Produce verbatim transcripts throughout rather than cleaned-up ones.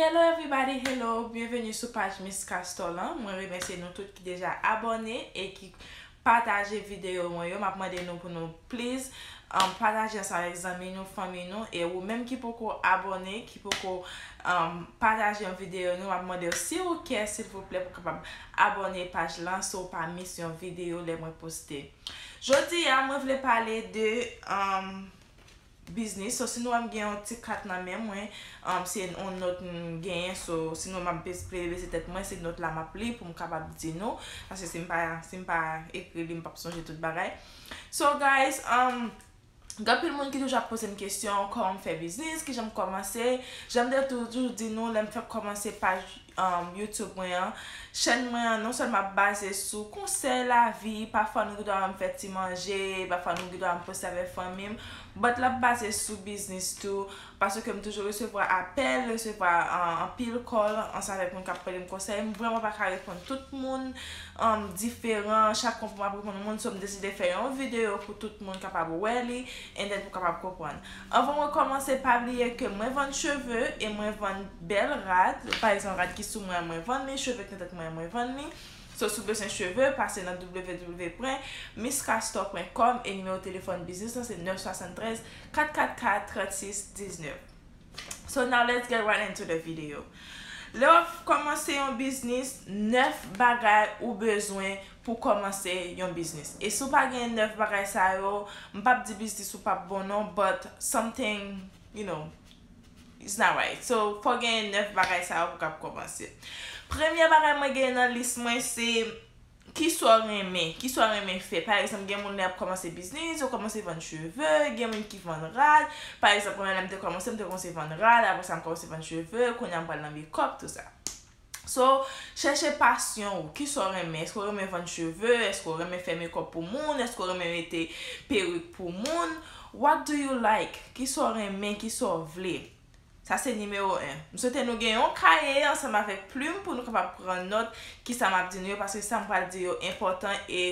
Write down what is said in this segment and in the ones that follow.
Hello everybody, hello, byenveni sou paj Miss Castor lan. Mwen remèsye nou tout ki deja abòne e ki pataje videyo mwen yo. M ap mande nou pou nou please um, pataje ansanm avèk zanmi nou, fanmi nou, e ou menm ki poko abòne, ki poko um, pataje yon videyo nou, m ap mande w si ou kè silvouplè pou kapab abòne paj lan si w pa miss yon videyo lè mwen poste. Jodi a mwen vle pale de um, biznis. So, si nou wè m gen yon ti kat nan men mwen, um, se yon nòt m genyen. So, si nou wè m ap bes- plede bese tèt mwen, se nòt la m ap li pou m kapab di nou. Paske si m pa, si m pa ekri li, m p ap sonje tout bagay. So, guys, um, gen anpil moun ki toujou ap poze m kesyon, kòman m fè biznis, kijan m kòmanse. Jan m te toujou di nou, lè m fèk kòmanse paj um, YouTube mwen an, chèn mwen an non sèlman ap baze sou konsèy lavi, pafwa nou gen dwa wè m fè ti manje, pafwa nou gen dwa wè m poste avèk fanmi m, but l ap baze sou biznis tou, paske m toujou resevwa apèl, resevwa uh, anpil call ansanm avèk moun k ap mande m konsèy. M vrèman pa ka reponn tout moun, um, diferan, chak konpòtman pou moun, moun, so m deside fè yon videyo pou tout moun kapab wè li, and then pou kapab konprann. Anvan mwen kòmanse, pa bliye ke mwen vann cheve e mwen vann bèl rad. Pa egzanp, rad ki sou mwen an, mwen vann li, cheve ki nan tèt mwen an, mwen vann li. So, si w bezwen cheve, pase nan w w w pwen miss castor pwen com e nimewo telefòn biznis lan se nèf swasanntrèz, kat kat kat, trannsis diznèf. So now let's get right into the video. Lè w ap kòmanse yon biznis, nèf bagay ou bezwen pou kòmanse yon biznis. E si w pa gen nèf bagay sa yo, m p ap di biznis ou p ap bon non, but something, you know, it's not right. So, fò w gen nèf bagay sa yo pou w kab kòmanse. Premye bagay mwen gen nan lis mwen se kisa w renmen, kisa w renmen fè. Pa egzanp, gen moun lè y ap kòmanse biznis, yo kòmanse vann cheve, gen moun ki vann rad. Pa egzanp, mwen menm lè m te kòmanse, m te kòmanse vann rad, apre sa m kòmanse vann cheve, kounye a m pral nan makeup, tou sa. So, chèche pasyon ou, kisa w renmen. Èske w renmen vann cheve? Èske w renmen fè makeup pou moun? Èske w renmen mete perik pou moun? What do you like? Kisa w renmen, kisa w vle? Sa se nimewo en. M swete nou gen yon kaye ansanm avèk plim pou nou kapab pran nòt kisa m ap di nou yo, paske sa m pral di yo enpòtan e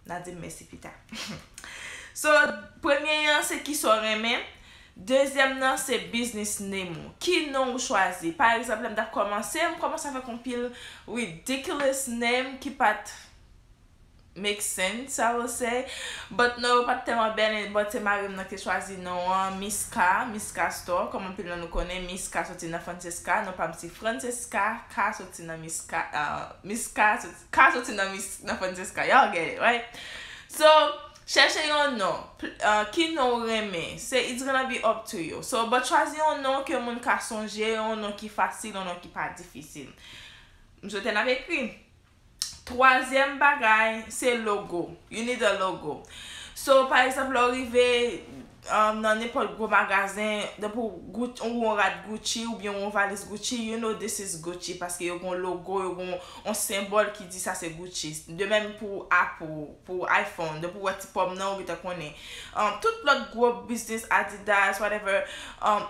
n a di m mèsi pita. So, premye an se kisa w renmen. Dezyèm nan se business name ou. Ki non ou chwazi? Pa egzanp, lè m t ap kòmanse, m kòmanse avèk yon pil ridiculous name ki pa t make sense, I will say. But non, yo pa t tèlman bèl, but se mari m nan ki te chwazi non an, Miss Ka, Miss Castor, kòm anpil nan nou konnen, Miss Ka soti nan Francesca, non pa m se Francesca, Ka soti nan Miss Ka, uh, Miss Ka soti, Ka soti nan Miss, nan Francesca, y'all get it, right? So, chèche yon non, pl- uh, ki non ou renmen, se it's gonna be up to you. So, but chwazi yon non ke moun ka sonje, yon non ki fasil, yon non ki pa difisil. M swete n ap ekri. Twazyèm bagay, se logo. You need a logo. So, pa egzanp, lè w rive um, nan nenpòt gwo magazen, depi w Guc- ou yon rad Gucci oubyen yon valiz Gucci, you know this is Gucci, paske yo gon logo, yo gon yon senbòl ki di sa se Gucci. De menm pou Apple, pou iPhone, depi w wè ti pòm nan, ou gentan konnen. Um, tout lòt gwo biznis, Adidas, whatever, um,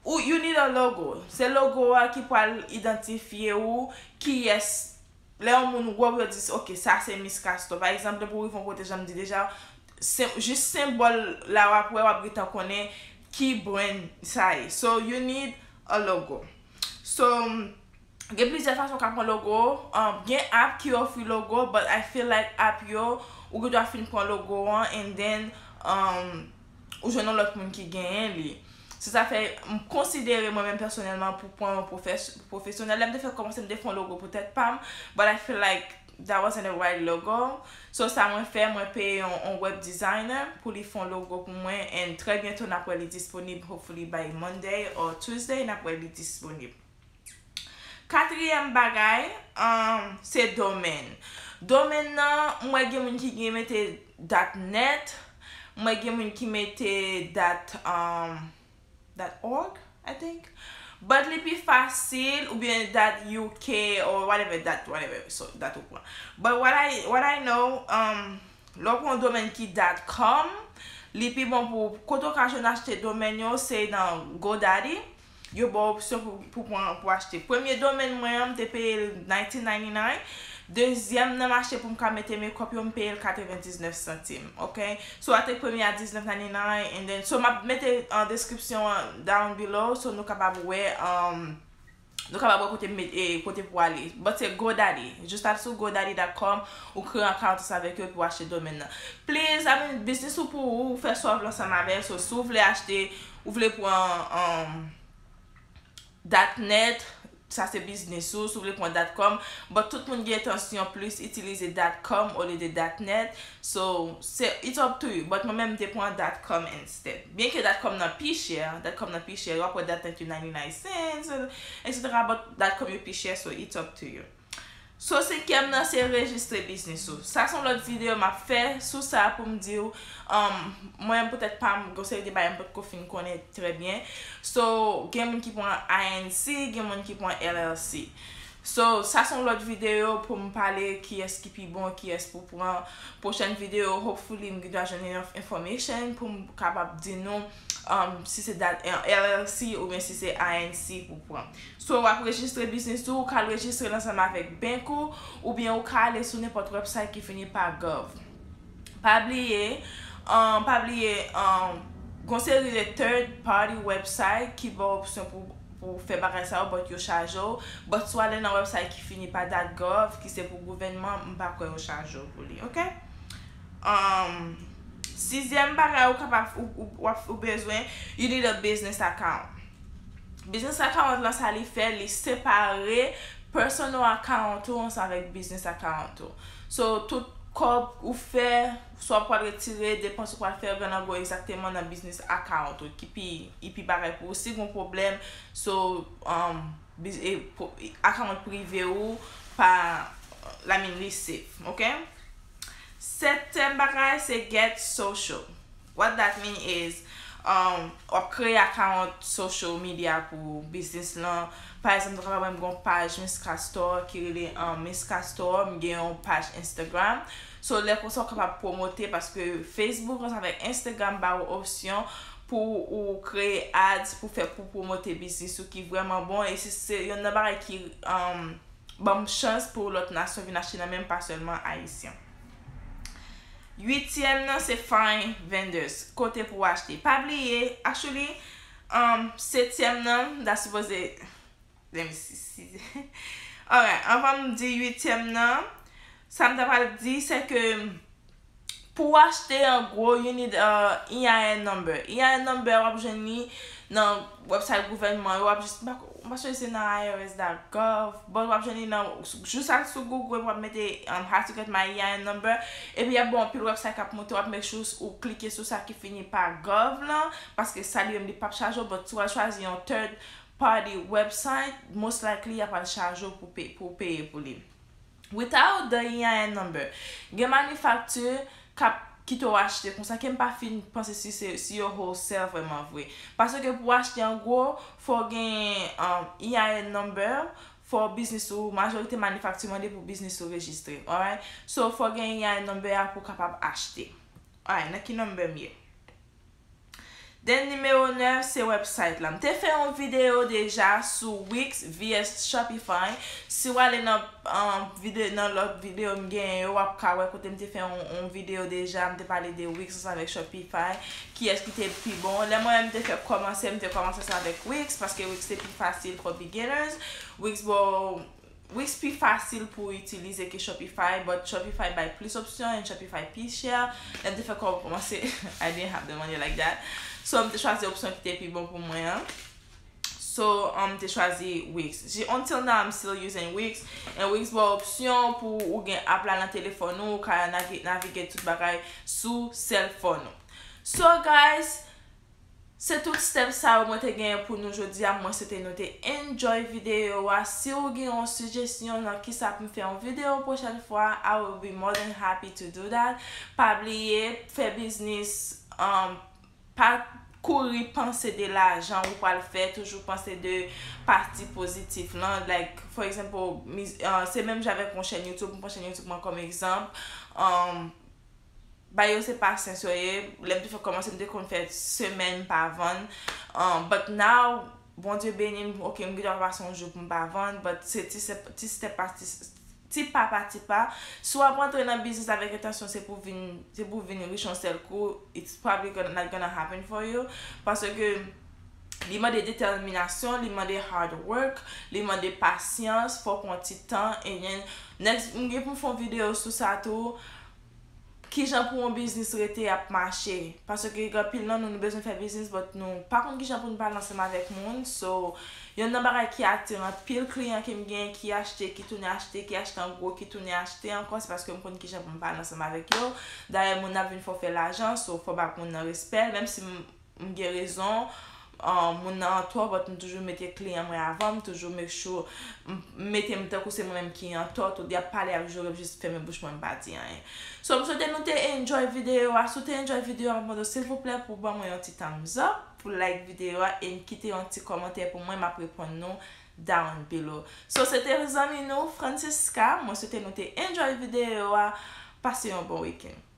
ou, you need a logo. Se logo a ki pral idantifye ou kiyès. Lè yon moun wè w, yo di, "Ok, sa se Miss Castor." Pa egzanp, depi w rive yon kote, jan m di deja, sen- jis senbòl la w ap wè, w ap gentan konnen ki brand sa ye. So, you need a logo. So, gen plizyè fason w ka pran logo. Um, gen app ki ofri logo, but I feel like app yo, ou gen dwa fin pran logo an, and then, um, ou jwenn yon lòt moun ki genyen li. Se sa fè m konsidere mwen menm pèsonèlman pou pran yon pwofes- pwofesyonèl. Lè m te fèk kòmanse, m te fè yon logo pou tèt pa m, but I feel like that wasn't the right logo. So sa mwen fè, mwen peye yon, yon web designer pou li fè yon logo pou mwen, and trè byento n ap wè li disponib, hopefully by Monday or Tuesday, n ap wè li disponib. Katriyèm bagay, um, se domèn. Domèn nan, m wè gen moun ki gen mete dot net, m wè gen moun ki mete dot, um, dot org, I think. But li pi fasil, oubyen dot U K or whatever, dot whatever, so, dot ou pran. But what I, what I know, um, lè w pran yon domèn ki dot com, li pi bon pou, kote w ka jwenn achte domèn yo, se nan GoDaddy. Yo ba w opsyon pou, pou pran, pou achte. Premye domèn mwen an, m te peye l nineteen ninety-nine. Dezyèm nan mache pou m ka mete makeup yo, m peye l katrevendiznèf santim, ok? So, a te premye a diznèf ninety-nine, and then, so, m ap mete an deskripsyon an down below, so nou kapab wè, um, Nou kapab wè kote m met, e, kote pou ale. But se GoDaddy. Jis al sou godaddy dot com, ou kreye yon account ansanm avèk yo, epi w achte domèn nan. Please, I mean, biznis ou pou ou, ou fè sa w vle ansanm avè l. So, si w vle achte, ou vle pran, um, dot net, sa se biznis ou, si w vle pran dot com. But tout moun gen entansyon plis itilize dot com olye de dot net. So, se, it's up to you. But mwen menm, m te pran dot com instead. Byenke dot com nan pi chè, dot com nan pi chè, w ap wè dot net yo ninety-nine cents, et cetera. But dot com yo pi chè, so it's up to you. So, senkyèm nan, se rejistre biznis ou. Sa se yon lòt videyo m ap fè sou sa pou m di w, um, mwen, poutèt pa m, gen yon seri de bagay m potko fin konnen trè byen. So, gen moun ki pran I N C, gen moun ki pran L L C. So, sa se yon lòt videyo pou m pale kiyès ki pi bon, kiyès pou pran. Pwochèn videyo, hopefully, m gen dwa jwenn enough information pou m kapab di nou, um, si se dat, eh, L L C oubyen si se I N C pou pran. So, w ap rejistre biznis ou, ou ka al rejistre l ansanm avèk bank ou, oubyen ou ka ale sou nenpòt website ki fini pa gov. Pa bliye, um, pa bliye, um, gon seri de third party website ki ba w opsyon pou, pou fè bagay sa yo, but yo chaje w. But si w ale nan website ki fini pa dot gov, ki se pou gouvènman, m pa kwè yo chaje w pou li, oke? Um, sizyèm bagay ou kapab, ou, ou, w ap, ou bezwen, you need a business account. Business account lan, sa li fè, li separe personal account ou ansanm avèk business account ou. So, tout kòb ou fè, swa w pral retire, depans ou pral fè, yo genlè go egzakteman nan business account ou, ki pi, ki pi bagay pou ou. Si gon pwoblèm, so, um, biz-, e, po-, e, account prive ou pa, I mean, li safe, oke? Setyèm bagay, se get social. What that mean is, um, w ap kreye account social media pou biznis lan. Pa egzanp, nou kapab wè m gen yon paj Miss Castor ki rele, um, Miss Castor, m gen yon paj Instagram. So, lè konsa, w kapab pwomote paske Facebook ansanm avèk Instagram ba ou opsyon pou ou kreye ads pou fè, pou pwomote biznis ou ki vrèman bon. E si se youn nan bagay ki, um, ban m chans pou lòt nasyon vin achte nan men m, pa sèlman Ayisyen. Uityèm nan, se find vendors, kote pou w achte. Pa bliye, actually, um, setyèm nan, m ta sipoze, let me see, see. Alright, anvan m di uityèm nan, sa m ta pral di, se ke pou w achte, an gwo, you need a E I N number. E I N number, w ap jwenn li nan website gouvènman yo, w ap jis, m pa, m pa sonje se nan I R S dot gov, but w ap jwenn li nan, jis al sou Google, w ap mete, um, how to get my E I N number, epi y ap ba w anpil website k ap monte, w ap make sure ou klike sou sa ki fini pa gov lan, paske sa li menm li p ap chaje w, but si w al chwazi yon third party website, most likely y ap al chaje w pou pe-, pou w peye pou li. Without the E I N number, gen manifakti k ap kite w achte konsa, ke m pa fin panse si se, si yo wholesale vrèman vre. Paske pou w achte an gwo, fò w gen, um, E I N number, fò biznis ou, majorite manifakti mande pou biznis ou rejistre, alright? So, fò w gen E I N number a pou w kapab achte. Alright, nan ki number m ye? Then nimewo nèf, se website la. M te fè yon videyo deja sou Wix vs Shopify. Si w ale nan, um, vide-, nan lòt videyo m genyen yo, w ap ka wè kote m te fè yon, yon videyo deja, m te pale de Wix ansanm avèk Shopify. Kiyès ki te pi bon? Lè mwen menm m te fè kòmanse, m te kòmanse sa avèk Wix, paske Wix te pi fasil for beginners. Wix, bon, Wix pi fasil pou w itilize ke Shopify, but Shopify bay plis opsyon and Shopify pi chè. Lè m te fè kò-, kòmanse, I didn't have the money like that. So, m te chwazi opsyon ki te pi bon pou mwen an. So, um, m te chwazi Wix. J-, until now, I'm still using Wix. And Wix ba w opsyon pou ou gen app la nan telefòn ou, ou ka nage-, navige tout bagay sou cell phone ou. So, guys, se tout step sa yo mwen te genyen pou nou jodi a. Mwen swete nou te enjoy videyo a. Si w gen yon sijesyon nan kisa pou m fè yon videyo pwochèn fwa, I will be more than happy to do that. Pa bliye, fè biznis, um, pa kouri panse de lajan ou pral fè, toujou panse de pati pozitif lan. Like, for example, miz-, uh, se menm jan avèk yon chèn YouTube, m pran chèn YouTube mwen kòm egzanp. Um, Bagay yo se pasyans yo ye. Lè m te fè kòmanse, m te konn fè semèn m pa vann. Um, but now, Bondye beni m, ok, m gentan pase yon jou pou m pa vann, but se ti step, ti step pa ti, ti pa pa ti pa. Si w ap antre nan biznis avèk entansyon se pou vin, se pou vin rich yon sèl kou, it's probably gonna, not gonna happen for you. Paske Li mande detèminasyon, li mande hard work, li mande pasyans, fò w pran ti tan. And then, next, m gen pou m fè yon videyo sou sa tou. Kijan pou yon biznis rete ap mache. Paske gen anpil nan nou, nou bezwen fè biznis, but nou pa konn kijan pou nou pale ansanm avèk moun. So, yonn nan bagay ki atire anpil kliyan ke m gen ki achte, ki tounen achte, ki achte an gwo, ki tounen achte ankò, se paske m konn kijan pou m pale ansanm avèk yo. Dayè, moun nan ap vin fè w fè lajan, so fò w ba moun nan respè l, menm si m, m gen rezon, um, moun nan an tò, but m toujou mete kliyan mwen avan, m toujou make sure m, m mete m tankou se mwen menm ki an tò, tout y ap pale, y ap joure, m jis fèmen bouch mwen, m pa di anyen. So, m swete nou te enjoy videyo a. Si w te enjoy videyo a, m ap mande w silvouplè pou ban mwen yon ti thumbs up, pou like videyo a, e kite yon ti kòmantè pou mwen, m ap reponn nou down below. So, se te zanmi nou, Francisca. Mwen swete nou te enjoy videyo a. Pase yon bon weekend.